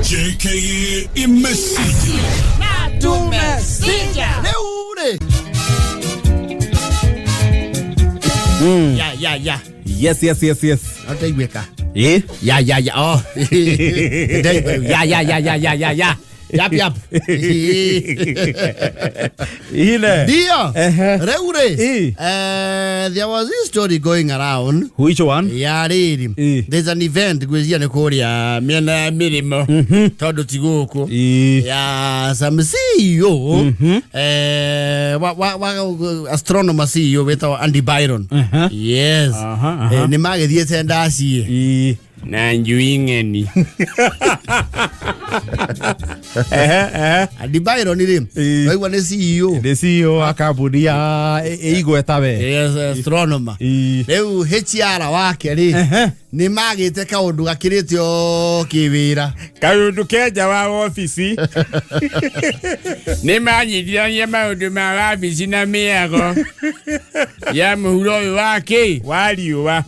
JKA imesija. Tumesija. Rĩu rĩ ya ya ya Yes. Ndaiguĩka. Ĩ? Ya ya ya, oh, ndaigua rĩu. Ya ya ya ya ya ya ya, yap yap. Ine. Ndio. Ehe. Rĩu rĩ, Ĩ. there was this story going around Which one? ya rĩrĩ, Ĩ. there's an event gwĩcia nĩ kũrĩa mĩena ya mĩrĩmo, tondũ ti gũkũ, Ĩ. ya some CEO, wa astronomer CEO wĩtagwo Andy Byron. Yes. Aha, aha. Nĩ magĩthiĩte ndaciĩ Ĩ. Na njui ng'eni. Ehe, ehe. Andy Byron rĩ, Ĩ. waigua nĩ CEO. Nĩ CEO wa kambuni ya ĩ- ĩ igweta we. Yes, astronomer. Ĩ. Rĩu HR wake rĩ, Ehe. nĩ magĩte kaũndũ gakĩrĩte o kĩwĩra. Kaũndũ kenja wa wabici nĩ manyitithania maũndũ ma wabici na mĩago ya mũhuro ũyũ wa kĩ wa riũa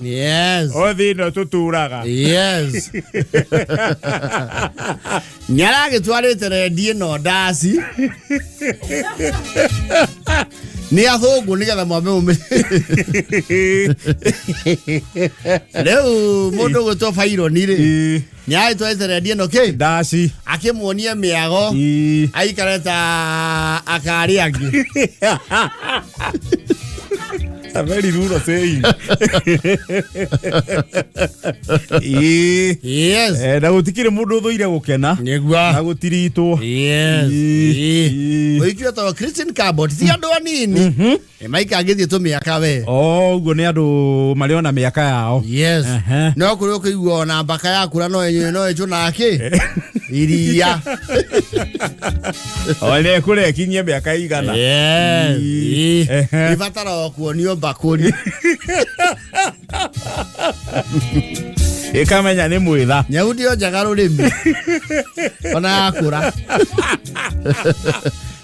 o thĩ ĩno tũtũraga. Yes, nĩ aragĩtwarĩte rendi ĩno ndaci nĩ athũngũ nĩgetha mwambe mũme. Rĩu mũndũ ũgwĩtwo Baironi rĩ, Ĩ. nĩ aragĩtwarĩte rendi ĩno kĩ Ndaci. akĩmuonie mĩago, Ĩ. aikare ta akarĩ angĩ. A very rural saying. Ĩ. Yes. Na gũtikĩrĩ mũndũ ũthũire gũkena Nĩguo. na gũtiritwo. Yes. Ĩ. Ĩ. Ũikio wĩtagwo Christine Cabot, ti andũ anini. Maika angĩthiĩ tũmĩaka we. O ũguo nĩ andũ marĩ ona mĩaka yao. Yes. Ehe. No kũrĩ ũkĩigua ona mbaka yakũra no ĩcũna kĩ iria. One kũrekinyia mĩaka igana. Yes. Ĩ. Ehe. Ibatara o kuonio mbakũri. Ĩkamenya nĩ mwĩtha. Nyau ndĩonjaga rũrĩmĩ ona yakũra.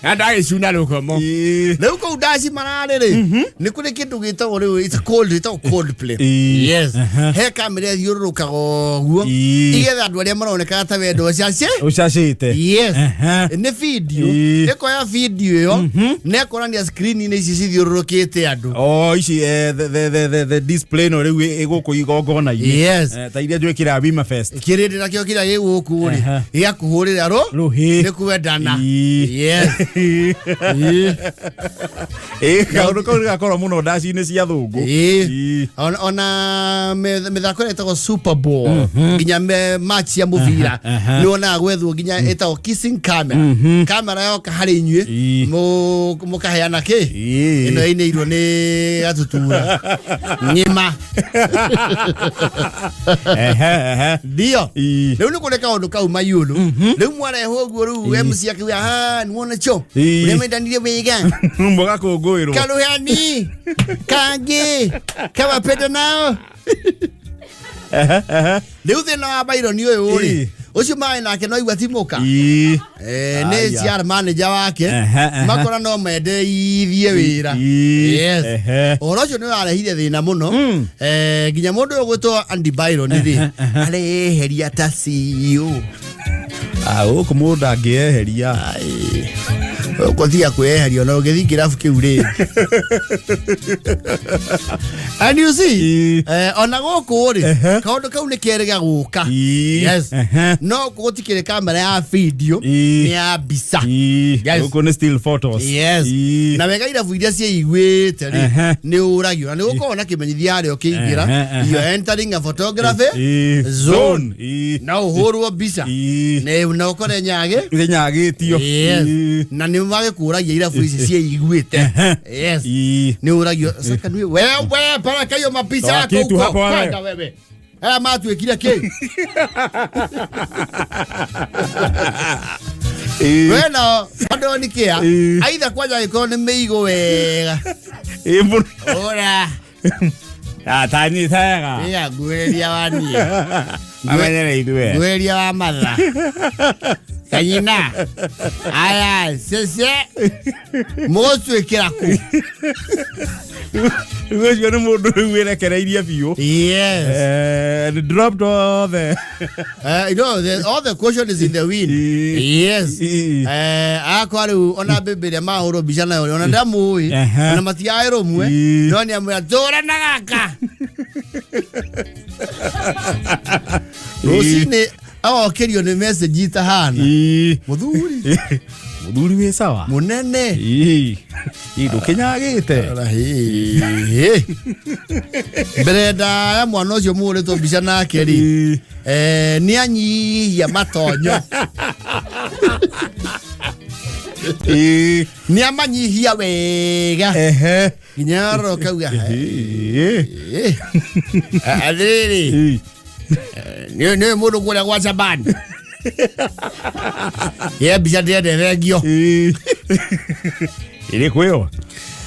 Na ndagĩcuna rũkomo. Ĩ. Rĩu kũu ndaci mararĩ rĩ, nĩ kũrĩ kĩndũ gĩtagwo rĩu, it's called, gĩtagwo cold play. Ĩ. Yes. Aha. He kamera ĩthiũrũrũkaga ũguo Ĩ. igetha andũ arĩa maronekaga ta wendo ũcace. Ũcacĩte. Yes. Ehe. Nĩ video. Ĩ. Ĩkoya video ĩyo na ĩkonania screen-inĩ ici cithiũrũrũkĩte andũ. O ici, the display no rĩu ĩ gũkũ igongona-inĩ. Yes. Ta iria njwĩkĩraga Wima Fest. Kĩrĩndĩ nakĩo kĩrĩa gĩ gũkũ rĩ, Ehe. gĩgakũhũrĩra rũ Rũhĩ. nĩ kwendana. Ĩ. Yes. Ĩ, kaũndũ kau nĩgakorwo mũno ndaci-inĩ cia thũngũ. Ĩ. Ĩ. Ona mĩthako ĩrĩa ĩtagwo Super Bowl, nginya match ya mũbira, Aha. nĩ wonaga gwethwo nginya ĩtagwo kissing camera. Camera yoka harĩ inyuĩ, Ĩ. mũkaheana kĩ. Ĩ. Ĩno ĩinĩirwo nĩ gatutura ng'ima. Ehe, ehe. Ndio. Ĩ. Rĩu nĩ kũrĩ kaũndũ kau mayũlũ rĩu mwarehwo ũguo rĩu MC akiuga, "Ah, nĩwona cho Ĩ. ũrĩa mendanire wega." Mũgakũngũĩrwo. Karuhani kangĩ kawapenda nao. Ehe, ehe. Rĩu thĩna wa Baironi ũyũ rĩ, Ĩ. ũcio marĩ nake no igua ti mũka. Ĩ. Nĩ Aya. HR manager wake. Ehe, ehe. Makora no mendeithie wĩra. Ĩ. Yes. Ehe. Ũhoro ũcio nĩ ũrarehire thĩna mũno. Nginya mũndũ ũyũ ũgwĩtwo Andy Byron rĩ, areheria ta CEO. Ah, gũkũ mũndũ angĩeheria. Ũkũthia kwĩyeheria ona ũgĩthiĩ kĩrabu kĩu rĩ. And you see, Ĩ. ona gũkũ rĩ, Ehe. kaũndũ kau nĩ kerĩga gũka. Ĩ. Yes. Ehe. No gũtikĩrĩ kamera ya video, Ĩ. nĩ ya mbica. Ĩ. Yes. Gũkũ nĩ still photos. Yes. Ĩ. Na wega irabu iria ciĩiguĩte rĩ, Ehe. nĩ ũragio na nĩ gũkoragwo na kĩmenyithia harĩa ũkĩingĩra, Ehe, ehe. "You are entering a photography Ĩ. zone." Ĩ. No ũhũrwo mbica. Ĩ. Na ũkore nyage. Nyagĩtio. Yes. Ĩ. Na nĩ magĩkũragia irabu ici ciĩiguĩte. Ehe. Yes. Ĩ. Nĩ ũragio, "Sasa nĩ wewe paraka hiyo mapicha Toa yako kitu huko." hapo wewe. Kwenda wewe, haya matuĩkire kĩ? Ĩ. We no andå kĩa. Ĩ. Aitha kwanja gĩkorwo nĩ mĩigũ wega. Ĩ, mũno. Ora. Atanyitaga. Ĩa nguĩrĩria wa niĩ. Amenyere ithuĩ. Nguĩrĩria wa matha kanyina aya cece mũgũtuĩkĩra kũ? Rĩu ũcio nĩ mũndũ rĩu wĩrekereirie biũ. Yes. Dropped all the You know, all the caution is in the wind. Yes. Akwa rĩu ona mbĩmbĩ ĩrĩa mahũrwo mbica nayo ona ndamũĩ ona matiaĩ rũmwe no nĩ amwĩra tũra na gaka rũcinĩ agokĩrio nĩ message itahana mũthuri Mũthuri wĩ sawa mũnene. Ĩ, ndũkĩnyagĩte. Ora, hĩ. Mbere ndaya mwana ũcio mũhũrĩtwo mbica nake rĩ, nĩ anyihia matonyo, nĩ amanyihia wega nginya arora ũkauga, "Atĩrĩrĩ, nĩ mũndũ kũrĩa gwa Japan ye mbica ndĩrenda thengio." Ĩrĩkũ ĩyo?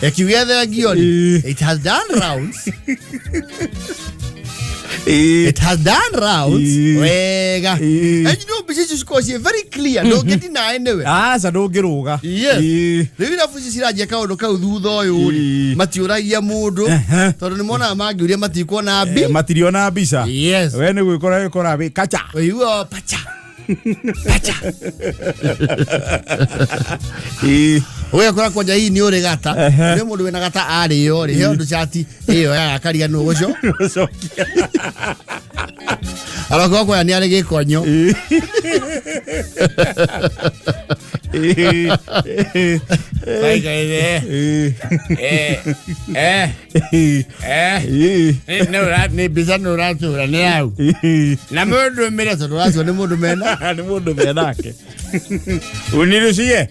Ĩkiuga thengio rĩ, it has done rounds. It has done rounds wega. And you know mbica icio cikoragwo ciĩ very clear, ndũngĩdeny nĩwe. Aca, ndũngĩrũga. Yes. Rĩu irabu ici ciranjia kaũndũ kau thutha ũyũ rĩ, matiũragia mũndũ tondũ nĩ monaga mangĩũria matikuona mbi. Matiriona mbica. Yes. We nĩ gwĩkora wĩkora wĩ kacha. Ũiguo pacha pacha. Ũgekora kwanja hihi nĩ ũrĩ gata, nĩ mũndũ wĩna gata arĩo rĩ, he ũndũ cati ĩyo yagakariganĩrwo gũco. Gũcokia. Arokorwo kwaya nĩ arĩ gĩkonyo. Baikaire. Nĩ mbica nĩ ũratũra nĩ hau na mũndũ mĩre tondũ ũracio nĩ mũndũ mena. Nĩ mũndũ menake. Unirucie.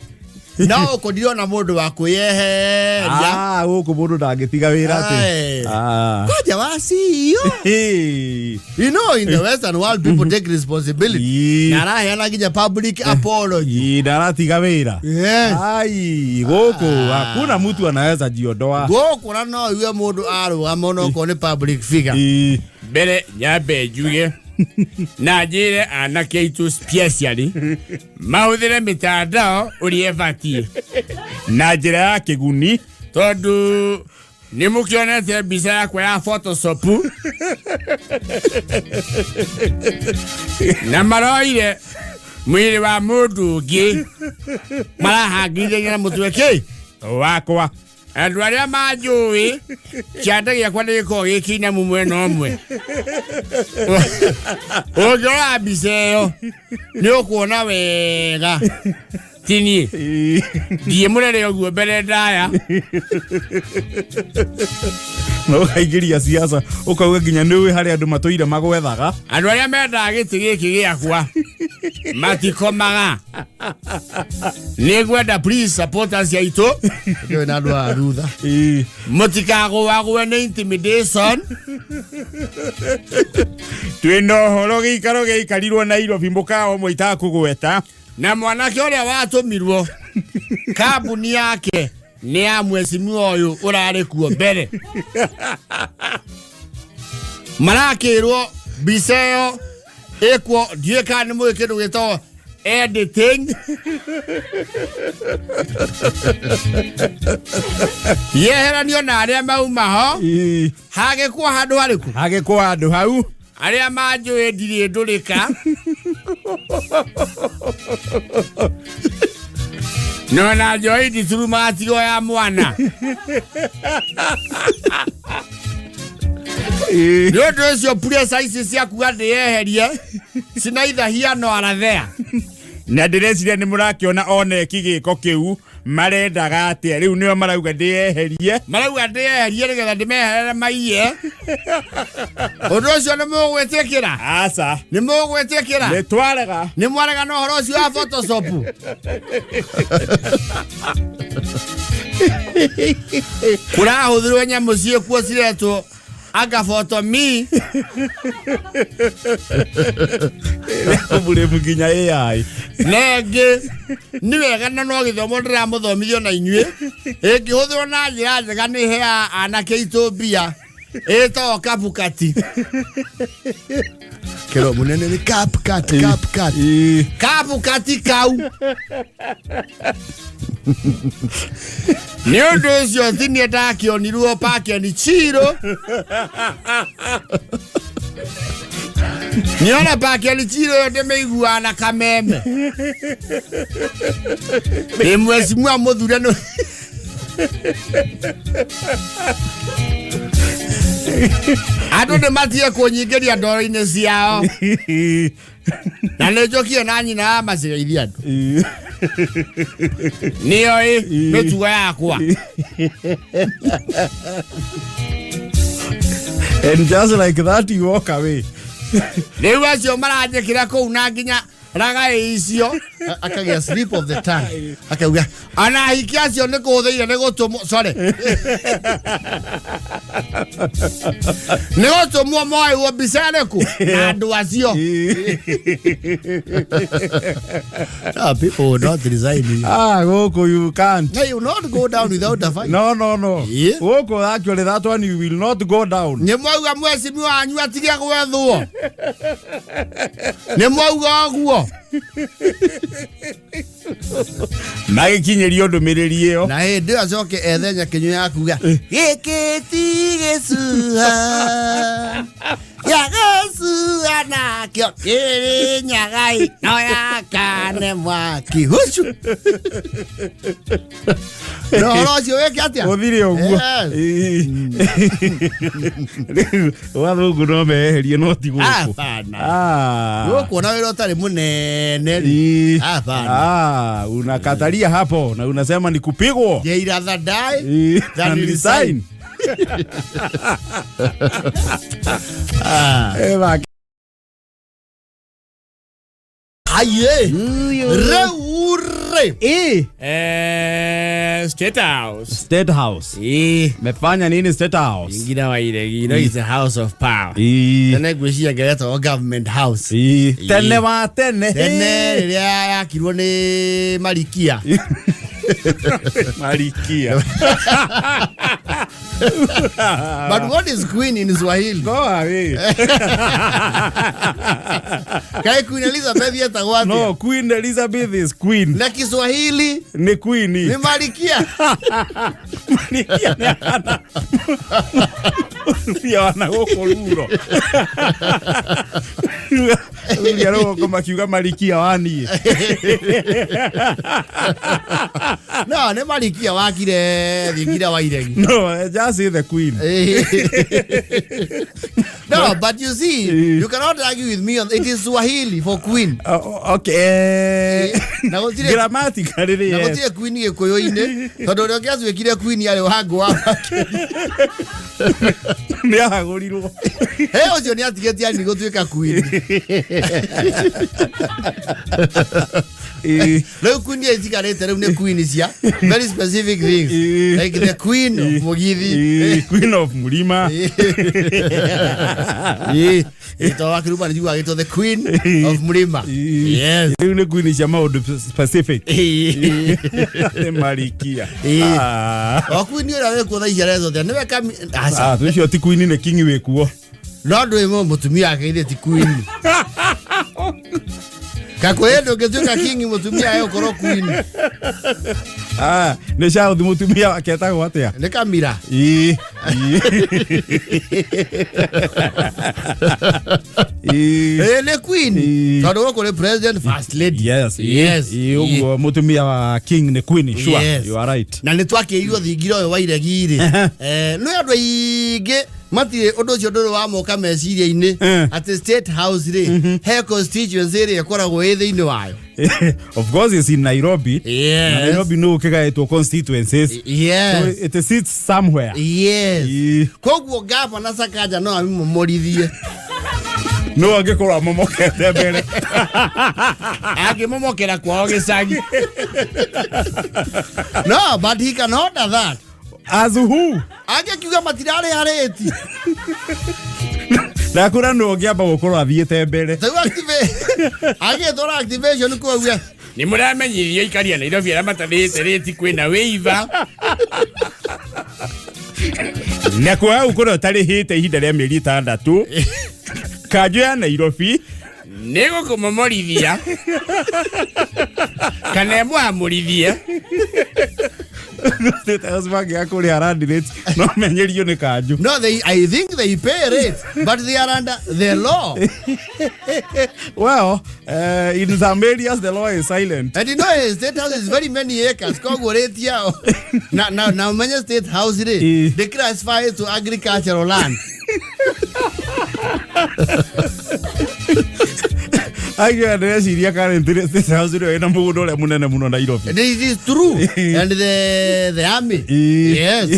No ũkũ ndirona mũndũ wa kwĩyeheria. Ah, gũkũ mũndũ ndangĩtiga wĩra atĩ. Aye. Ah. Kwanja wa CEO. You know, in the Western world people take responsibility. Na araheana nginya public apology. Ĩ, ndaratiga wĩra. Yes. Ai, gũkũ hakuna mtu anaweza jiondoa. Gũkũ na no iwe mũndũ arũgama onokorwo nĩ public figure. Mbere nyambe njuge na njĩre anake aitũ specially mahũthĩre mĩtandao ũrĩa ĩbatiĩ na njĩra ya kĩguni. Tondũ nĩ mũkĩonete mbica yakwa ya Photoshop na maroire mwĩrĩ wa mũndũ ũngĩ marahangithania na mũtwe kĩ wakwa. Andũ arĩa manjũĩ, kĩanda gĩakwa nĩ gĩkoragwo gĩ kĩinamu mwena ũmwe. Ũngĩrora mbica ĩyo nĩ ũkuona wega ti niĩ. Ndiĩ mũrere ũguo mbere ndaya. Na ũkaingĩria siasa, ũkauga nginya nĩ ũĩ harĩa andũ matũire magwethaga. Andũ arĩa mendaga gĩtĩ gĩkĩ gĩakwa matikomaga. Nĩ ngwenda please supporters aitũ Ndĩũĩ na andũ a thutha. Mũtikagũagũe nĩ intimidation. Twĩna ũhoro gĩikaro gĩaikarirwo Nairobi mũkawa ũmwe itakũgweta. Na mwanake ũrĩa watũmirwo kambuni yake nĩ ya mwecimiwa ũyũ ũrarĩ kuo mbere, marakĩrwo mbica ĩyo ĩkwo, ndiũĩ kana nĩ mũĩ kĩndũ gĩtagwo editing, yeheranio na arĩa mauma ho hagĩkwo handũ harĩkũ. Hagĩkwo handũ hau. Arĩa manjũĩ ndirĩ ndũrĩka no na njoi nditurumaga tigo ya mwana. Nĩ ũndũ ũcio pressure ici cia kuga ndĩyeherie cinaitha no arathea. Na ndĩreciria nĩ mũrakĩona oneki gĩko kĩu marendaga atĩa, rĩu nĩo marauga ndĩyeherie. Marauga ndĩyeherie nĩgetha ndĩmeherere maiye. Ũndũ ũcio nĩ mũgwĩtĩkĩra? Aca. Nĩ mũgwĩtĩkĩra? Nĩ twarega. Nĩ mwarega na ũhoro ũcio wa Photoshop kũrahũthĩrwo nyamũ ciĩkuo ciretwo anga photo me. Mũrĩmu nginya AI. Na ĩngĩ nĩ wega na no gĩthomo ndĩramũthomithio na inyuĩ, ĩngĩhũthĩrwo na njĩra njega nĩ ĩheaga anake aitũ mbia, ĩtagwo CapCut. Kĩro mũnene nĩ CapCut, CapCut. CapCut kau. Nĩ ũndũ ũcio tinie ndakĩonirwo Park and Chill. Nĩona Park and Chill ĩyo ndĩmĩiguaga na kameme. Ĩ mheshimiwa mũthure nĩ andũ nĩ matige kũnyingĩria ndoro-inĩ ciao na nĩ njũkie na nyina wa macigeithia andũ nĩyo ĩ mĩtugo yakwa. And just like that you walk away. Rĩu acio maranjĩkĩra kũu na nginya ragaĩ icio akagĩa slip of the tongue, akauga ona ahiki acio nĩ kũhũthĩire nĩ gũtũmwo, sorry, nĩ gũtũmwo moĩwo mbica ĩrĩkũ na andũ acio. Ah, people will not resign. Ah, gũkũ you can't. No, you will not go down without a fight. No. Yeah. Gũkũ actually that one you will not go down. Nĩ mwauga mheshimiwa wanyu atige gwethwo, nĩ mwauga ũguo. Magĩkinyĩrio ndũmĩrĩri ĩyo. Na hĩndĩ ĩyo acoke ethe nyakinyo ya kuga gĩkĩ ti gĩcuha gĩa gũcua nakĩo kĩrĩ nyagai no yakane mwaki hucu na ũhoro ũcio wĩke atĩa? Ũthire ũguo. Yes. Rĩu wathũngũ no meherie no ti gũkũ. Hapana. Ah. Gũkũ ona wĩra ũtarĩ mũnene rĩ. Hapana. Ah, unakatalia hapo na unasema ni kupigwo. They rather die than than resign. resign. Ah. Eh, Aye. Rĩu rĩ. State House. State House. Mefanya nini State House? Ingina wa Iregi, you know it's a house of power. Tene ngwĩciria ngeretagwo government house. Tene wa tene. Tene rĩrĩa yakirwo nĩ Marikia. Marikia. But what is queen in Swahili? Go away. Kaĩ Queen Elizabeth yetagwo atĩa? No, Queen Elizabeth is queen. Na Kiswahili Ni queen. Nĩ Marikia. Marikia nĩ ahana. Pia wana gũkũ ruro. Ruria rũgũkũ makiuga Marikia wa niĩ. No, nĩ Marikia wakire thingira wa Iregi. No, just say the queen. No, but you see, you cannot argue with me on it is Swahili for queen. Oh, okay. Na gũtirĩ Grammatically, na yes. gũtirĩ queen gĩkũyũ-inĩ tondũ ũrĩa ũngĩatuĩkire queen arĩ Wangũ wa Nĩ ahagũrirwo. He ũcio nĩ atigĩtie ani gũtuĩka queen. Rĩu queen iria itigarĩte rĩu nĩ queen cia very specific things, like the queen of Mũgithi. Queen of Mlima. Ĩtwa wa Kĩruma nĩ njugaga gĩtwo the queen of Mlima. Yes. Rĩu nĩ queen cia maũndũ specific. Nĩ Marikia. Ah. O queen ũrĩa wĩkuo thaa ici aretwo atĩa? Nĩwe kami aca. Ah, ũcio ti queen, nĩ king wĩkuo. No ndũĩ mũtumia wake ithe ti queen. Kakwĩ ndũngĩtuĩka king mũtumia we ũkorwo queen. Ah, nĩ South mũtumia wake etagwo atĩa? Nĩ Kamira. Ii. Ii. Ii. Ĩ nĩ queen. Tondũ gũkũ nĩ president, first lady. Yes. Yes. Ii, ũguo mũtumia wa king nĩ queen, sure. Yes. You are right. Na nĩ twakĩirwo thingira ũyũ wa Iregi rĩ, nĩ andũ aingĩ matirĩ ũndũ ũcio ndũrĩ wamoka meciria-inĩ atĩ State House rĩ he constituency ĩrĩa ĩkoragwo ĩ thĩinĩ wayo. Of course it's in Nairobi. Yes. Na Nairobi no ũkĩgaĩtwo constituencies. Yes. So it sits somewhere. Yes. Koguo gavana Sakaja no amimomorithie. No angĩkorwo amomokete mbere. Angĩmomokera kwao gĩcagi. No, but he can order that. As who? Angĩkiuga matirarĩ arĩti. Ndakũra nũ ũngĩamba gũkorwo athiĩte mbere. Rĩu agĩtwara activation kuauga Nĩ mũramenyithio aikari a Nairobi arĩa matarĩte rĩti kwĩna wĩiva. Na kwaga gũkorwo ũtarĩhĩte ihinda rĩa mĩeri 6, kanjũ ya Nairobi Nĩ gũkũmomorithia kana ĩmwamũrithie. State House mangĩaga kũrĩha land rates no menyerio nĩ kanjũ. No, they, I think they pay rates, but they are under the law. Well, in some areas the law is silent. And you know, State House is very many acres. Koguo rate yao. Na umenye State House rĩ, they classify it to agricultural land. Aiga ndĩreciria currently State House nĩyo ĩna mũgũnda ũrĩa mũnene mũno Nairobi. This is true. And the army. Yes.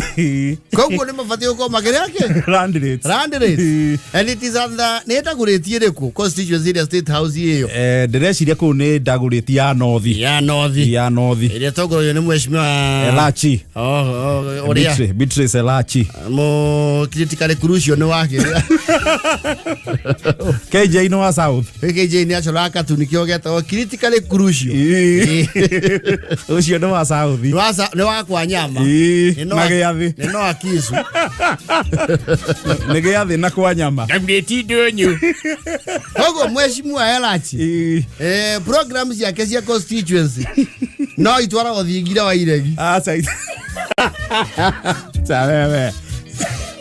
Koguo nĩ mabatiĩ gũkorwo makĩrĩa kĩ? Land rates. Land rates. And it is under nĩ ĩtagũrĩtie ĩrĩkũ constituency ĩrĩa State House ĩyo? Ndĩreciria kũu nĩ ndagũrĩti ya North. Ya North. Ya North. Ĩrĩa ĩtongoragio nĩ mheshimiwa Elachi. Oh, ũrĩa Beatrice Elachi. Mo critically crucial nĩ wake. KJ nĩ wa South. KJ nĩ acoraga katuni kĩo getagwo critically crucial. Ũcio nĩ wa South. Nĩ wa kwa nyama. Na gĩathĩ. Nĩ no akisu. Nĩ gĩathĩ na kwa nyama. Ndagũrĩti ndũnyũ. Koguo mheshimiwa Elachi. Program ciake cia constituency no itwaragwo thingira wa iregi. Aca. Cha wewe.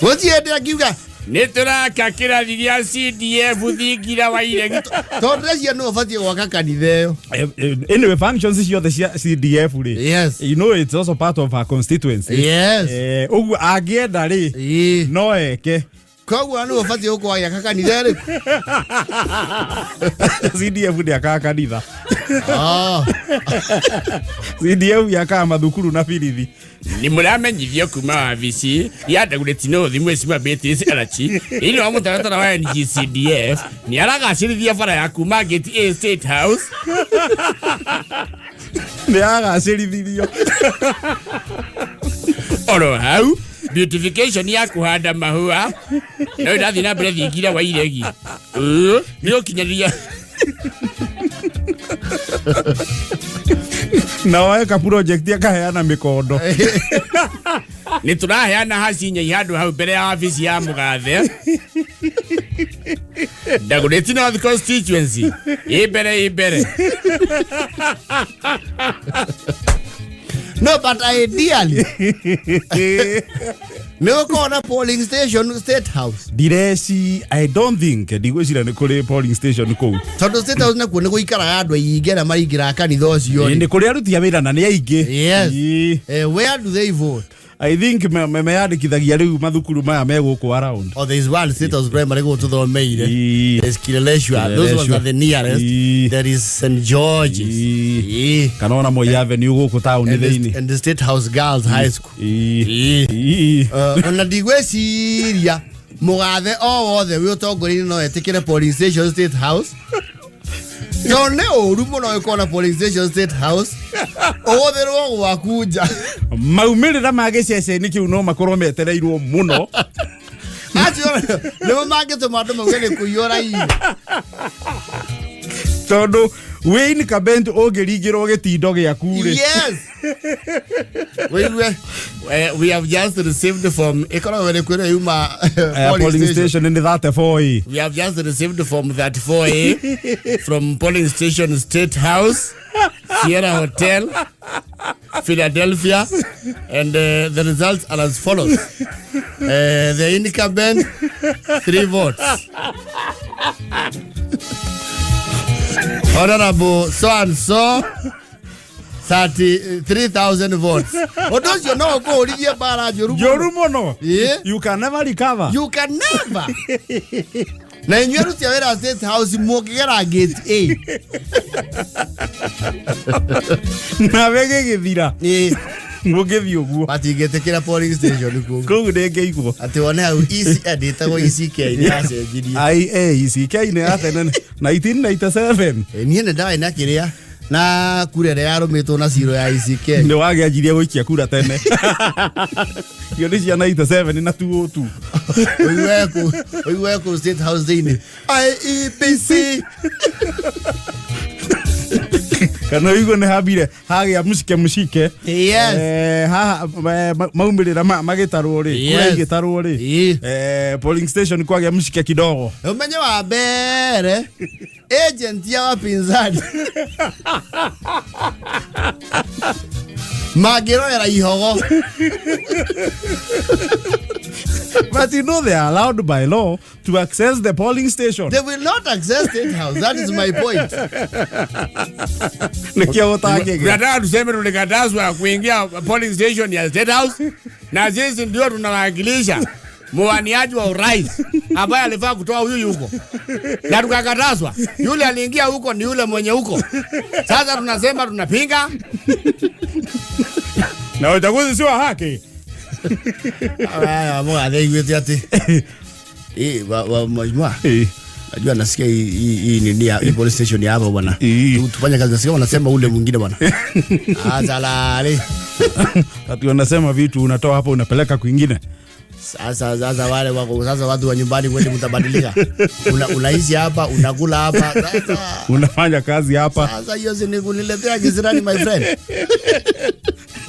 Gũtirĩ hĩndĩ akiuga Nĩ tũraka kĩrathi gĩa CDF thingira wa iregi. Tondũ ndĩreciria nĩ ũbatiĩ gwaka kanitha ĩyo. Anyway, functions ciothe cia CDF rĩ. Yes. You know it's also part of our constituency. Yes. Ũguo angĩenda rĩ, no eke. Koguo nĩ ũbatiĩ gũkorwo agĩaka kanitha ĩrĩkũ? CDF ndĩakaga kanitha. CDF yakaga mathukuru na birithi. Nĩ mũramenyithio kuma wabici ya Dagoretti North Mheshimiwa Beatrice Elachi thĩinĩ wa mũtaratara wa NGCDF nĩ aragacĩrithia bara ya kuma Gate A State House. Nĩ agacĩrithirio. Oro hau beautification ya kũhanda mahũa no ĩrathiĩ na mbere thingira wa iregi. Nĩ ũkinyanĩria na weka project akaheana mĩkondo. Nĩ tũraheana haci inya handũ hau mbere ya wabici ya mũgathe. Dagoretti North constituency. Ĩ mbere, ĩ mbere. No, but ideally nĩ gũkorwo na polling station State House. Ndireci, I don't think ndigwĩciria nĩ kũrĩ polling station kũu. Tondũ State House nakuo nĩ gũikaraga andũ aingĩ arĩa maringĩraga kanitha ũcio. Nĩ kũrĩ aruti a wĩra na nĩ aingĩ. Yes. Where do they vote? I think meyandĩkithagia rĩu mathukuru maya me gũkũ around. Oh, there is one State House primary gũkũ tũthomeire. There's Kileleshwa. Those ones are the nearest. There is St. George's. Kana ona Moi Avenue gũkũ taũni thĩinĩ. And the State House Girls High School. Ona ndigwĩciria mũgathe o wothe wĩ ũtongoria-inĩ no etĩkĩre polling station State House. Tondũ nĩ ũru mũno gũkorwo na polling station State House ũhũthĩrwo gwaku nja. Maumĩrĩra ma gĩceceni kĩu no makorwo metereirwo mũno. Acio nĩmo mangĩtũma andũ mauge nĩ kũiyũra irio. Tondũ wĩ incumbent ũngĩringĩrwo gĩtindo gĩaku rĩ. Yes. Wĩigue, we have just received from ĩkoragwo ĩrĩ kwĩrĩa yuma polling station nĩ 34A. We have just received from 34A from polling station State House, Sierra Hotel, Philadelphia, and the results are as follows. The incumbent, 3 votes. Honorable so and so, 33,000 votes. Ũndũ ũcio no ũkũhũrithie mbara njũru mũno. Njũru mũno. Yeah. You can never recover. You can never. Na inyuĩ aruti a wĩra State House mũngĩgera gate A. Nawe gĩgĩthira. Ĩĩ. Mũngĩthiĩ ũguo. Matingĩtĩkĩra polling station kũu. Kũu ndĩngĩigwo. Atĩ wone hau EC, ndĩtagwo ECK, nĩ yacenjirie. Ai, ECK nĩ ya tene, 1997. Niĩ nĩ ndarĩ na kĩrĩa na kura ĩrĩa yarũmĩtwo na ciro ya ECK. Nĩ wagĩanjirie gũikia kura tene. Iyo nĩ cia 97 na 202. Ũigue kũ State House thĩinĩ. IEBC. Kana ũigue nĩ hambire hagĩa mũcike mũcike. Yes. Haha maumĩrĩra magĩtarwo rĩ, kura igĩtarwo rĩ, polling station kwagĩa mũcike kidogo. Umenye wa mbere agent ya wapinzani mangĩrorera ihogo. But you know they are allowed by law to access the polling station. They will not access State House. That is my point. Nĩkĩo gũtangĩgĩa. Tunataka tuseme tulikatazwa kuingia polling station ya State House na sisi ndio tunawakilisha muwaniaji wa urais ambaye alifaa kutoa huyu yuko, na tukakatazwa. Yule aliingia huko ni yule mwenye huko. Sasa tunasema tunapinga na uchaguzi si wa haki. Aya, mũgathe aiguĩte atĩ wa mheshimiwa. Najua nasikia hii nini ya hii police station ya hapa bwana. Tufanye kazi, nasikia wanasema ule mwingine bwana. Azalale. Ati wanasema vitu unatoa hapo unapeleka kwingine. Sasa wale wako sasa watu wa nyumbani kweli mtabadilika. Unaishi hapa, unakula hapa. Sasa unafanya kazi hapa. Sasa hiyo si ni kuniletea kisirani my friend.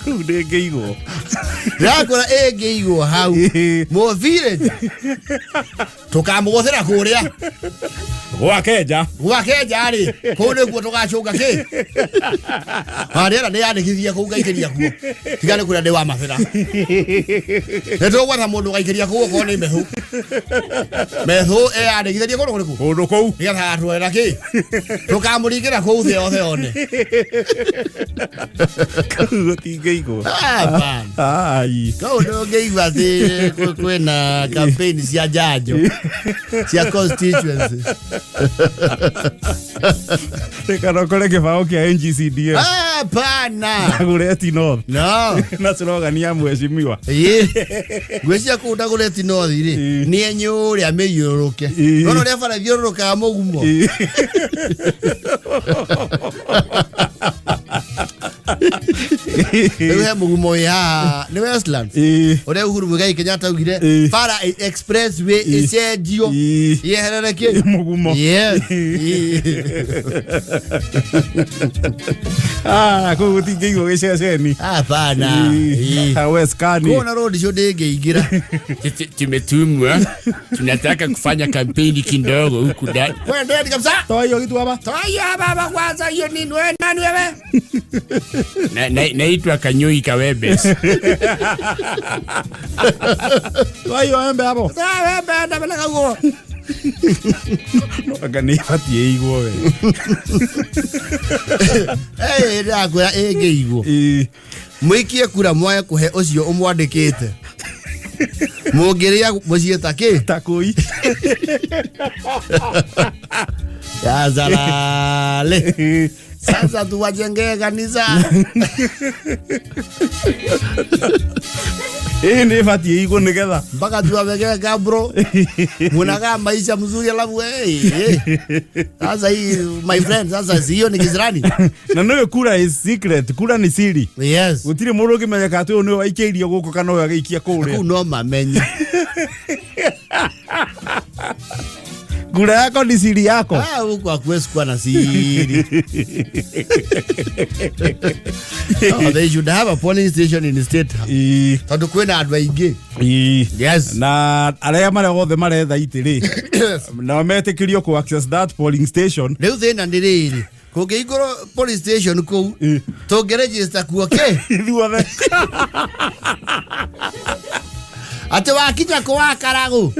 Ndĩngĩigwo. Ndakora ĩngĩigwo hau. Mũthire. Tũkamũgũthĩra kũrĩa. Gwa Kenja. Gwa Kenja rĩ, kũu nĩkuo tũgacũnga kĩ? Harĩa ndĩyandĩkithia kũu ngaikĩria kuo. Tiga nĩ kũrĩa ndĩ wa mabĩra. Nĩ tũgwetha mũndũ ũgaikĩria kũu okorwo nĩ mehũ. Mehũ eyandĩkithĩrie kũndũ kũrĩkũ? Kũndũ kũu. Nĩgetha agatwara kĩ? Tũkamũringĩra kũu thĩ yothe one. Kũu gũtingĩigwo. Hapana. Ai. Kũu ndũngĩigua atĩ kwĩna campaign cia njanjo cia constituency. Reka ndokore kĩbaũ kĩa NGCDF. Hapana. Dagoretti North. No. Na slogan ya mheshimiwa. Ĩĩ. Ngwĩciria kũu Dagoretti North rĩ, nĩ enyũrĩa mĩthiũrũrũke. Nona ũrĩa bara ĩthiũrũrũkaga mũgumo. Rĩu he mũgumo wĩ haha nĩ Westlands. Ũrĩa Uhuru Muigai Kenyatta augire bara expressway ĩcenjio yeherere kĩ? Mũgumo. Yes. Kũu gũtingĩigwo gĩceceni. Hapana. Westcani. Kuona road show ndĩngĩingĩra. Tumetumwa, tunataka kufanya kampeni kidogo huku ndani. Wewe ndani kabisa. Toa hiyo kitu hapa. Toa hiyo hapa hapa kwanza, hiyo nini wewe, nani wewe? Naitwa Kanyui Kawebes. Toa hiyo embe hapo. Toa embe ndapeleka huko. No, anga nĩ ibatiĩ ĩigwo we. Ndĩrakwĩra ĩngĩigwo. Mũikie kura mwage kũhe ũcio ũmwandĩkĩte. Mũngĩrĩa mũciĩ ta kĩ? Ta kũi. Ya zalale. Sasa tuwajengee kanisa. Nĩ ĩbatiĩ ĩigwo nĩgetha. Mpaka tuwawekee kabro. Munakaa maisha mzuri alafu, Sasa hii my friend, sasa si hiyo ni kisirani. Na nĩũĩ kura is secret, kura nĩ siri. Yes. Gũtirĩ mũndũ ũngĩmenyeka atĩ ũyũ nĩwe waikĩirio gũkũ kana ũyũ agĩikia kũrĩa. Kũu no mamenye. Kura yako ni siri yako. Huku hakuwezi kuwa na siri. Oh, they should have a polling station in the state. Tondũ kwĩna andũ aingĩ. Yes. Na arĩa marĩa othe maretha itĩ rĩ, nao metĩkĩrio ku access that polling station. Rĩu thĩna nĩ rĩrĩ, kũngĩhingũrwo polling station kũu, tũngĩregister kuo kĩ? Ithuothe. Atĩ wakinya kũ wa Karagũ?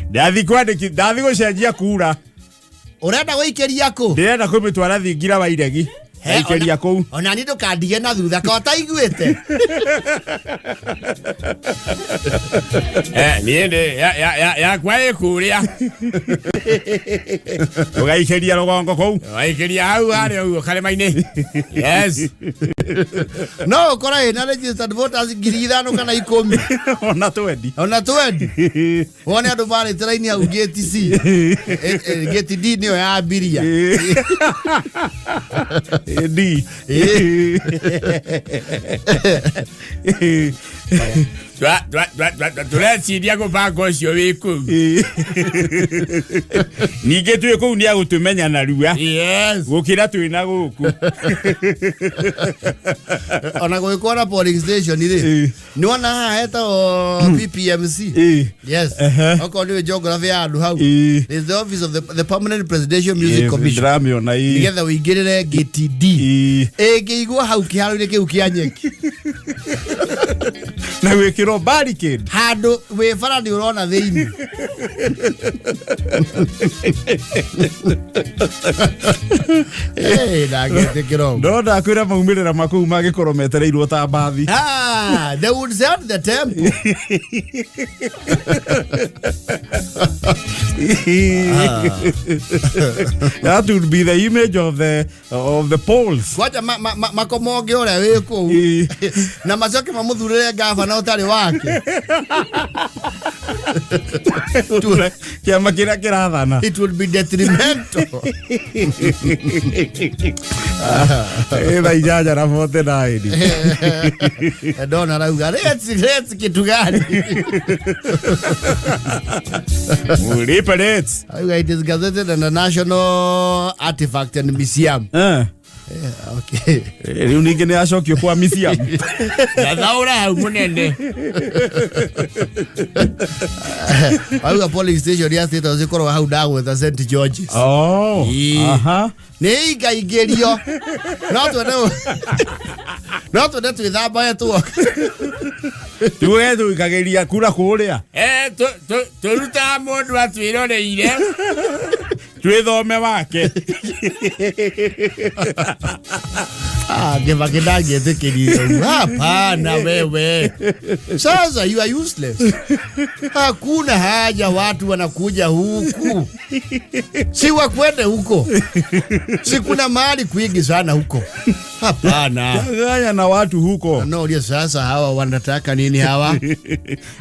Ndathi kwandĩki, ndathi gũcenjia kura. Ũrenda gũikĩria kũ? Ndĩrenda kũmĩtwara thingira wa iregi. Aikĩria kũu. Ona niĩ ndũkandige na thutha ka ũtaiguĩte. Niĩ ndĩ, yakwa ĩ kũrĩa. Ũgaikĩria rũgongo kũu. Ũgaikĩria hau harĩa ũguo karĩma-inĩ. Yes. No ũkore wĩna registered voters 5,000 kana 10. Ona twendi. Ona twendi. Wone andũ marĩte raini hau gate C. Gate D nĩyo ya abiria. D. Tũreciria mũbango ũcio wĩ kũu. Ningĩ twĩ kũu nĩ agũtũmenya narua Yes. gũkĩra twĩ na gũkũ. Ona gũgĩkorwo na polling station rĩ, nĩwona haha hetagwo PPMC. Yes. Okorwo nĩwe geography ya handũ hau. There's the office of the Permanent Presidential Music Commission. Ndĩramĩona ĩĩ. Nĩgetha ũingĩrĩre gate D. Ĩngĩigwo hau kĩharo-inĩ kĩu kĩa nyeki. Na gwĩkĩrwo barricade. Handũ wĩ bara nĩ ũrona thĩinĩ. Hey, ndangĩtĩkĩra ũguo. No ndakwĩra maumĩrĩra makũu mangĩkorwo metereirwo ta mbathi. Ah, they would set the tempo. That would be the image of the polls. Kwanja makomonge ũrĩa wĩ kũu na macoke mamũthurĩre ngabana ũtarĩ wake. Kĩama kĩrĩa kĩrathana. It would be detrimental. Thaa 8 na 49. Ndona arauga rates kitu gani? Mulipe rates. Arauga it is gazetted and a national artifact and museum. Yeah, okay. Rĩu ningĩ nĩ acokio kwa museum. Thathaũra hau mũnene. Arauga polling station ya State House ĩkorwo hau ndagwetha St George's. Oh. Nĩ ingaingĩrio no twende twĩthambae tuoka. Tuge tuikagĩria kura kũrĩa. Eh, tũrutaga mũndũ atwĩroreire. Twĩthome wake. Ah, Kibaki ndangĩtĩkĩria ũguo. Hapana wewe. Sasa you are useless. Hakuna haja watu wanakuja huku. Si wakwende huko. Si kuna mahali kwingi sana huko. Hapana. Changanya na watu huko. No, ulia sasa hawa wanataka nini hawa?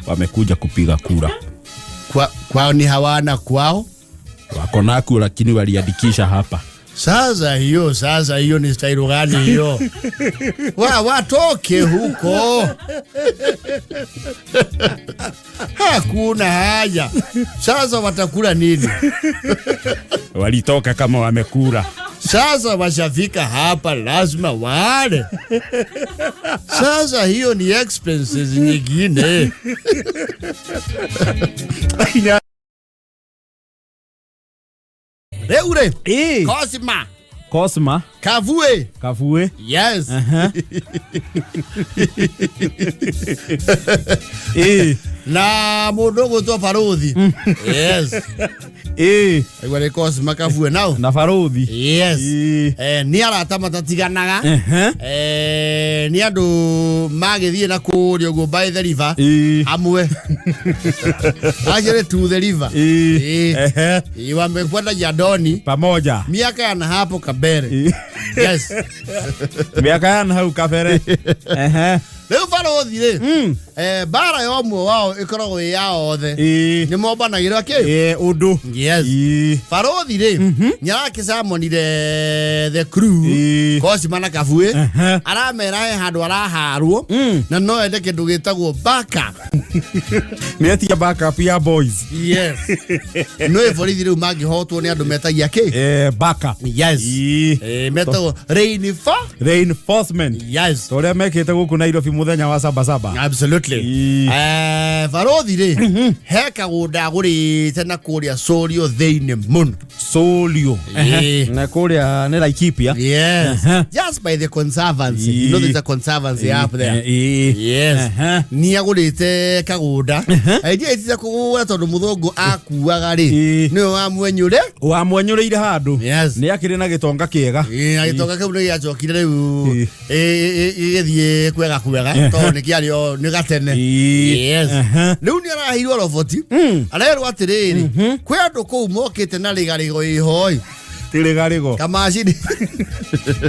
Wamekuja kupiga kura. Kwao ni hawana kwao. Wako naku lakini waliandikisha hapa. Sasa hiyo ni style gani hiyo? Watoke huko. Hakuna haja. Sasa watakula nini? Walitoka kama wamekula. Sasa washafika hapa lazima wale. Sasa hiyo ni expenses nyingine. Rĩu rĩ, Cosma Cosma Kavue. Kavue. Yes. Na mũndũ ũgwĩtwo Barũthi. Yes. Aigua nĩ Cosma Kavue nao. Na Barũthi. Yes. Nĩ arata matatiganaga. Nĩ andũ magĩthiĩ na kũrĩa ũguo by the river. Amwe. Actually to the river. Wamekwenda Jandoni Pamoja. Miaka ya na hapo kabere. Yes. Miaka ya na hau kabere. Rĩu Barũthi rĩ, mbara ya ũmwe wao ĩkoragwo ĩ ya othe. Nĩ mombanagĩrwo kĩ? Ũndũ. Yes. Barũthi rĩ, nĩ arakĩcamonire the crew. Cosima na Kavue. Aramera he handũ araharwo na no ende kĩndũ gĩtagwo backup. Nĩ etia backup ya boys. Yes. No borithi rĩu mangĩhotwo nĩ andũ metagia kĩ? Backup. Yes. Metagwo Reinforcement. Yes. Ta ũrĩa mekĩte gũkũ Nairobi mũthenya wa sabasaba. Absolutely. Barũthi rĩ, he kagũnda agũrĩte na kũrĩa Sũrio thĩinĩ mũno. Solio. Na kũrĩa nĩ Laikipia. Yes. Just by the conservancy. You know there's a conservancy up there. Yes. Nĩ agũrĩte kagũnda. Idea itiza kũgũra tondũ mũthũngũ akuaga rĩ. Nĩwe wamwenyũre. Wamwenyũrĩire handũ. Yes. Nĩ akĩrĩ na gĩtonga kĩega. Na gĩtonga kĩu nĩ gĩacokire rĩu gĩgĩthiĩ kwega kwega tondũ nĩ kĩarĩ o nĩ gatene. Yes. Rĩu nĩ araheirwo roboti. Arerwo atĩrĩrĩ, kwĩ andũ kũu mokĩte na rĩgarĩgo ĩhoi. Ti rĩgarĩgo. Kamacini.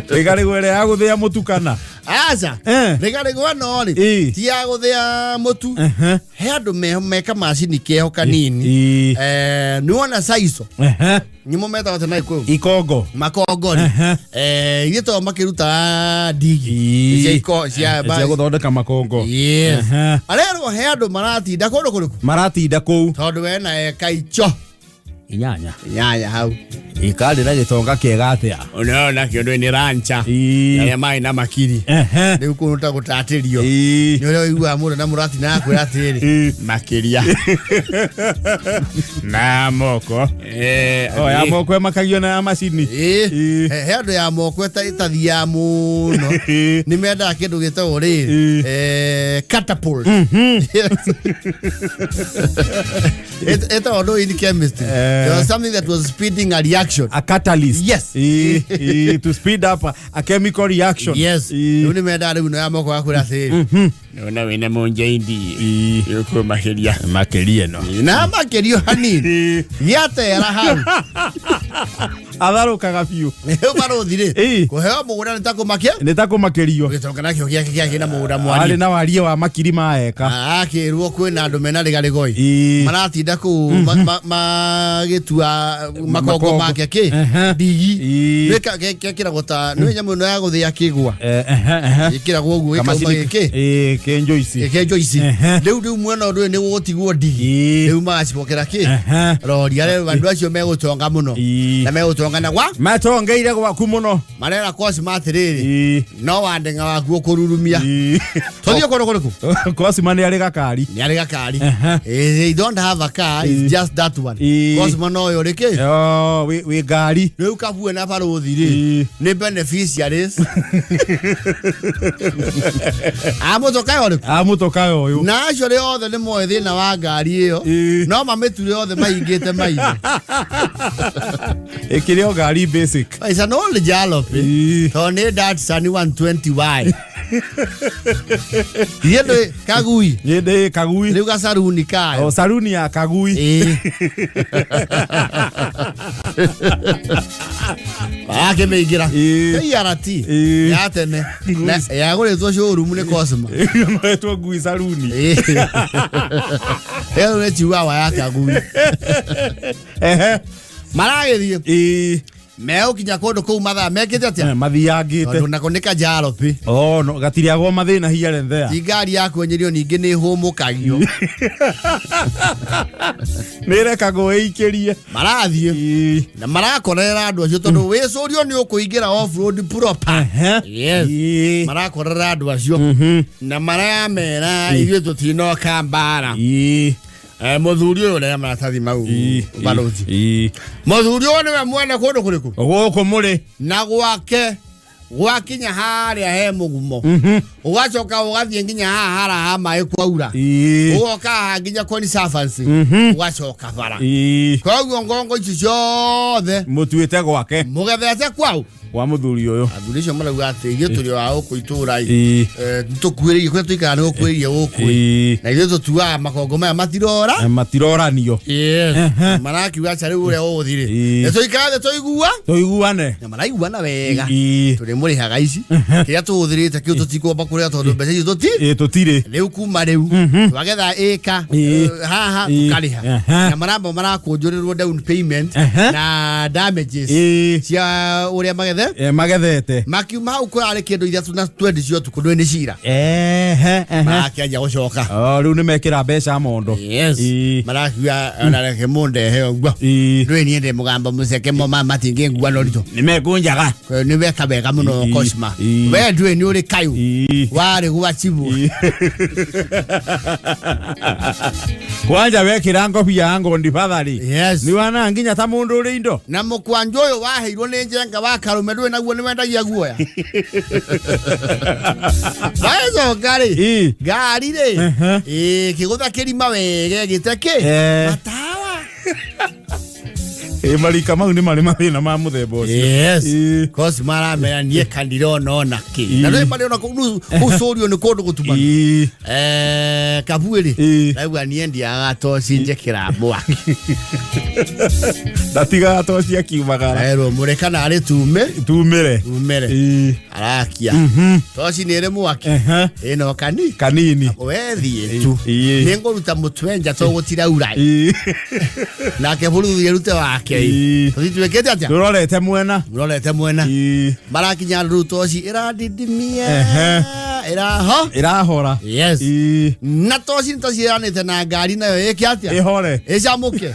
Rĩgarĩgo ĩrĩa ya gũthĩa mũtukana. Aca. Eh. Rĩgarĩgwa no rĩ. Ĩ. Ti ya gũthĩa mũtu. Ehe. He andũ meka macini keho kanini. Ĩ. Eh, nĩwona saico. Ehe. Nĩmo metagwo tena Gĩkũyũ. Ikongo. Makongori. Ehe. Eh, ithuĩ to makĩruta ndigi. Ĩ. Cia iko cia Cia gũthondeka makongo. Yes. Ehe. Arerwo he andũ maratinda kũndũ kũrĩkũ? Maratinda kũu. Tondũ wena eka icho. Inyanya. Nyanya hau. Ikarĩ na gĩtonga kĩega atĩa? Unaona kĩndũ nĩ rancha. Ĩ. Arĩa marĩ na makiri. Ehe. Rĩu kũndũ ta gũtatĩrio. Ĩ. Nĩ ũrĩa ũiguaga mũndũ na mũratina akwĩra atĩrĩrĩ. Ĩ. Makĩria. Na moko. Eh, O ya moko ĩmakagio na ya macini. Ĩ. Ĩ. He andũ ya moko ĩtathiaga mũno. Ĩ. Nĩ mendaga kĩndũ gĩtagwo rĩrĩ. Ĩ. Eh, catapult. Ĩtagwo ndũ in chemistry. Eh. There was something that was speeding a reaction. A catalyst. Yes. Ĩ, ĩ, to speed up a chemical reaction. Yes. Ĩ. Rĩu nĩ mendaga rĩu ĩno ya moko gakwĩra atĩrĩrĩ. Nona wĩna mũnjaindi. Ĩ. Yũkũ makĩria. Makĩria ĩno. Na makĩrio hanini. Ĩ. Gĩatera hau. Atharũkaga biũ. Rĩu barũthi rĩ. Ĩ. Kũheo mũgũnda nĩ ta kũmakia. Nĩ ta kũmakĩrio. Gĩtonga nakĩo gĩake kĩakĩ na mũgũnda Arĩ mwariĩ. na wariĩ wa makiri ma eka. Akĩrwo kwĩna andũ mena rĩgarĩgoi. Ĩ. Maratinda kũu magĩtua makongo Makongo. make kĩ Ehe. ndigi. Ĩ. Nĩ gekĩragwo ta nĩ nyamũ ĩno ya gũthĩa kĩgwa. Eh, ehe, ehe. Ĩkĩragwo ũguo ĩkauma Kamacini gĩkĩ. Ĩ, kĩnjũ ici. Gĩkĩnjwo ici. Ehe. Rĩu mwena ũndũ ũyũ nĩ gũgũtigwo ndigi. Ĩ. Rĩu magacibokera kĩ. Ehe. Rori arĩa andũ acio megũtonga mũno. Ĩ. Na megũtonga na gwa Matongeire gwaku mũno. marera Cosma atĩrĩrĩ. Ĩ. No wandeng'a waku ũkũrurumia. Ĩ. Tũthiĩ kũndũ kũrĩkũ? Cosma nĩ arĩ gakari. Nĩ arĩ gakari. Ehe. Eh, they don't have a car, it's just that one. Ĩ. Cosma no ũyũ rĩ kĩ? Oh, wĩ ngari. Rĩu kabue na barũthi rĩ Ĩ. nĩ beneficiaries. A mũtoka ũrĩkũ? A mũtoka ũyũ. Na acio rĩ othe nĩ moĩ thĩna wa ngari ĩyo. Ĩ. No mamĩture othe mahingĩte maitho. Ĩkĩrĩ o ngari basic. It's an old jalopy. Ĩ. Tondũ nĩ Datsun 120Y. Ithuĩ ndũĩ kagui. Nĩ ndĩ kagui. Rĩu gacaruni kayo. O saruni ya kagui. Ĩ. Akĩmĩingĩra. Ĩ. KRT. Ĩ. Ya tene. Na yagũrĩtwo showroom nĩ Cosma. Ĩtwo ngui saruni. Ĩ. Ĩyo nĩ chihuahua ya kagui. Ehe. Maragĩthiĩ. Ĩ. Megũkinya kũndũ kũu mathaa mekĩte atĩa? Eh, Mathiangĩte. Tondũ nako nĩ kajalopy. Oh, no, gatirĩagwo mathĩna here and there. Ti ngari ya kwenyerio ningĩ nĩ hũmũkagio. Nĩ ĩrekagwo ĩikĩrie. Marathiĩ. Ĩ. Na marakorera andũ acio tondũ wĩcũrio nĩ ũkũingĩra off road proper. Ehe. Yes. Ĩ. Marakorera andũ acio. Na maramera ithuĩ tũtinoka mbara. Ĩ. Eh, mũthuri ũyũ ũrĩa maratathi mau Ĩ. barũthi. Ĩ. Mũthuri ũyũ nĩwe mwene kũndũ kũrĩkũ? Gũkũ mũrĩ. Na gwake gwakinya harĩa he mũgumo. Ũgacoka ũgathiĩ nginya haha hara ha maĩ kwaura. Ĩ. Ũgoka haha nginya conservancy. Ũgacoka bara. Ĩ. Koguo ngongo ici ciothe Mũtuĩte gwake. mũgethete kwau. Kwa mũthuri ũyũ. Athuri acio marauga atĩ ithuĩ tũrĩ o a gũkũ itũũra ĩ. Ĩ. Eh, nĩtũkuhĩrĩirie kũrĩa tũikaraga nĩ gũkuhĩrĩirie gũkũ ĩ. Ĩ. Na ithuĩ tũtuaga makongo maya matirora. Eh, Matiroranio. Yes. Marakiuga aca rĩu ũrĩa ũgũthiĩ rĩ. Ĩ. Nĩ tũikare thĩ tũigua. Tũiguane. Na maraiguana wega. Ĩ. Tũrĩmũrĩhaga ici. Kĩrĩa tũhũthĩrĩte kĩu tũtikwamba kũrĩa tondũ mbeca icio tũti. Ĩ tũtirĩ. Rĩu kuma rĩu twagetha ĩka Ĩ. haha Ĩ. tũkarĩha. Ehe. Na maramba marakũnjũrĩrwo down payment Ehe. na damages Ĩ. cia ũrĩa magethe. Eh, magethete. Makiuma hau kũrarĩ kĩndũ ithatũ na twendi cia ũtukũ ndũĩ nĩ cira. Ehe, ehe. Marakĩanjia gũcoka. Oh, rĩu nĩ mekĩra mbeca mondo. Yes. Ĩ. Marakiuga ona reke mũndehe ũguo. Ĩ. Ndũĩ niĩ ndĩ mũgambo mũceke mo matingĩngua na ũritũ. Nĩ mekũnjaga. Nĩ weka wega mũno Ĩ. Cosma. Ĩ. We ndũĩ nĩ ũrĩ kayũ. Ĩ. Warĩ gwa cibũ. Kwanja wekĩra ngobia ya ngondi batharĩ. Yes. Nĩ wana nginya ta mũndũ ũrĩ indo. Na mũkwanjũ ũyũ waheirwo nĩ njenga wa karũme ndũĩ naguo nĩ wendagia guoya. Macoka rĩ. Ĩ. Ngari rĩ. Ehe. Ĩ kĩgũtha kĩrima wega gĩte kĩ. Eh. Matawa. Ĩ, marika mau nĩ marĩ mathĩna ma mũthemba ũcio. Yes. Ĩ. Cause maramera niĩ kandirona ona kĩ. Ĩ. Na rĩu marĩ ona kũu gũcũrio nĩ kũndũ gũtumanu. Ĩ. Eh, kabuĩ rĩ. Ĩ. Raigua niĩ ndiaga toci njĩkĩra mwaki. Ndatigaga toci akiumagara. Erwo mũre kana arĩ tume. Tumĩre. Tumere. Ĩ. Arakia. Toci nĩ ĩrĩ mwaki. Ehe. Ĩno kani. Kanini. Wethiĩ tu. Ĩ. Nĩ ngũruta mũtwe nja to gũtiraura. Ĩ. Nake bũrũri arute wake. Ĩ. Tũtituĩkĩte atĩa? Tũrorete mwena. Mũrorete mwena. Ĩ. Marakinya rĩu toci ĩradidimia. Ehe. Ĩraho. Ĩrahora. Yes. Ĩ. Na toci nĩ taciĩranĩte na ngari nayo ĩke atĩa? Ĩhore. Ĩcamũke.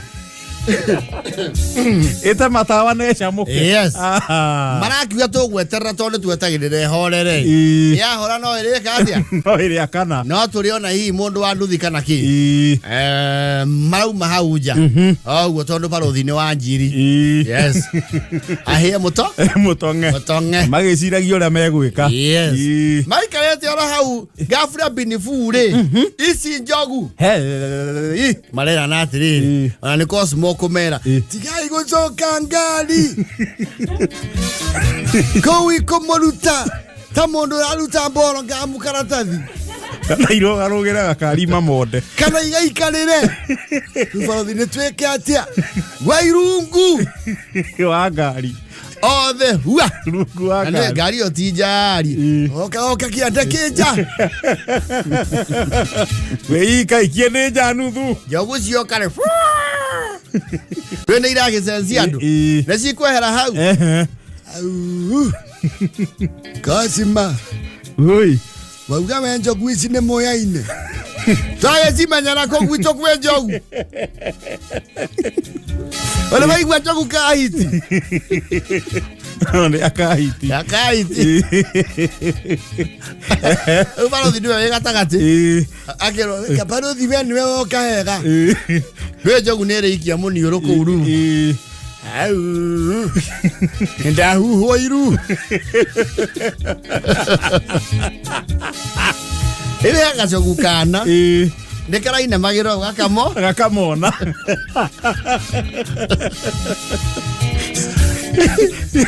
Ĩte matawa na ĩcamũke. Yes. Aha. Marakiuga tũgweterera tondũ twetagĩrĩra ĩhorere. Ĩ. Yahora no ĩrĩka atĩa? No ĩrĩa kana. No tũrĩona hihi mũndũ wa nduthi kana kĩ. Ĩ. Eh, marauma hau nja. Oguo tondũ barũthi nĩ wa njiri. Ĩ. Yes. Ahĩe mũto? Mũtong'e. Mũtong'e. Magĩciragia ũrĩa megwĩka. Yes. Ĩ. Maikarĩte oro hau gabura binibu rĩ. Ici njogu. He. Marerana atĩrĩrĩ. Ĩ. Ona nĩ Cosmo kũmera. Ĩ. Tigai gũcoka ngari. Kũu ikũmũruta ta mũndũ ũraruta mboro ngamu karatathi. Kana irũgarũgĩre gakari mamonde. Kana igaikarĩre. Rĩu barothi nĩ twĩke atĩa? Wairungu Wa ngari. othe hua. Rungu wa Na nĩ ngari. ngari ĩyo ti njari. Ĩ. Oka oka kĩanda kĩnja. Wĩikaikie nĩ nja nuthu. Njogu cioka rĩ. Rĩu nĩ iragĩcenjia andũ. Ĩ. Nĩ cikwehera hau. Ehe. Au. Cosima. Oi. Wauga we njogu ici nĩ mũyaine. Twagĩcimenyera kũ gwitũ kwĩ njogu. Ũrĩ waigua njogu kahiti. Nĩ akahiti. Ya kahiti. Rĩu barothi nĩwe wĩ gatagatĩ. Ĩ. Akĩrwo kabarothi we nĩwe woka wega. Ĩ. Rĩu njogu nĩ ĩrĩikia mũniũrũ kũu rungu. Ĩ. Au. Ndahuhwo iru. Rĩrĩa gacogu kana Ĩ. nĩ karainamagĩrwo gakamo Gakamona.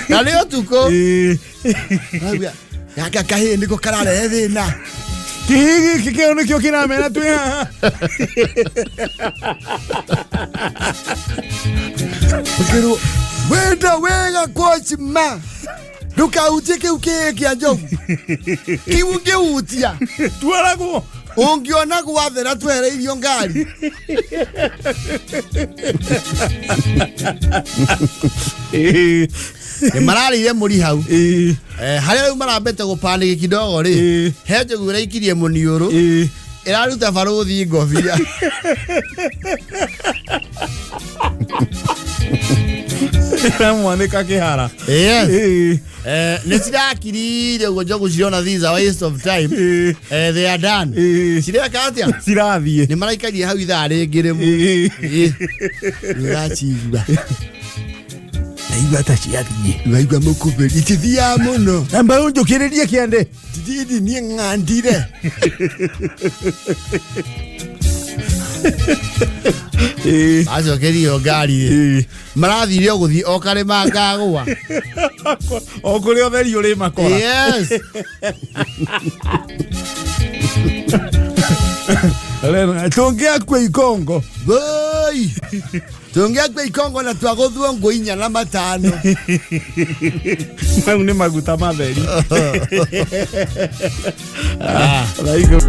na nĩ ũtukũ. Ĩ. Auga, gaka kahĩĩ nĩko kararehe thĩna. Kĩhĩ gĩkĩ kĩo nĩkĩo kĩramera twĩ haha. Ũkĩrwo wenda wega Cosima ndũkahutie kĩu kĩhĩĩ kĩa njogu kĩu ũngĩhutia Twaragwo. ũngĩona gwathera twehereirio ngari. Ĩ. Nĩ mararĩire mũri hau. Ĩ. Eh, harĩa rĩu marambĩte gũpanĩki kidogo rĩ Ĩ. he njogu ĩraikirie mũniũrũ Ĩ. ĩraruta barũthi ngobia. Ĩramwanĩka kĩhara. Yes. Ĩ. Eh, nĩ cirakirire ũguo njogu cirona this is a waste of time. Ĩ. Eh, they are done. Ĩ. Cireka atĩa? Cirathiĩ. Nĩ maraikarie hau ithaa rĩngĩ rĩmwe. Ĩ. Ĩ. Nĩ ũracigua. Ndaigua ta ciathiĩ. Waigua mũkũbĩri itithiaga mũno. Amba ũnjũkĩrĩrie kĩande. Tithidi niĩ ng'andire. Ĩ. Macokerio ngari rĩ. Ĩ. Marathire o gũthiĩ o karĩma ngagũa. O kũrĩa ũtheri ũrĩ makora. Yes. Tũngĩakua ikongo. Woi. Tũngĩakua ikongo na twagũthwo ngũ inya na matano. Mau nĩ maguta matheri. Ah. Raigũ.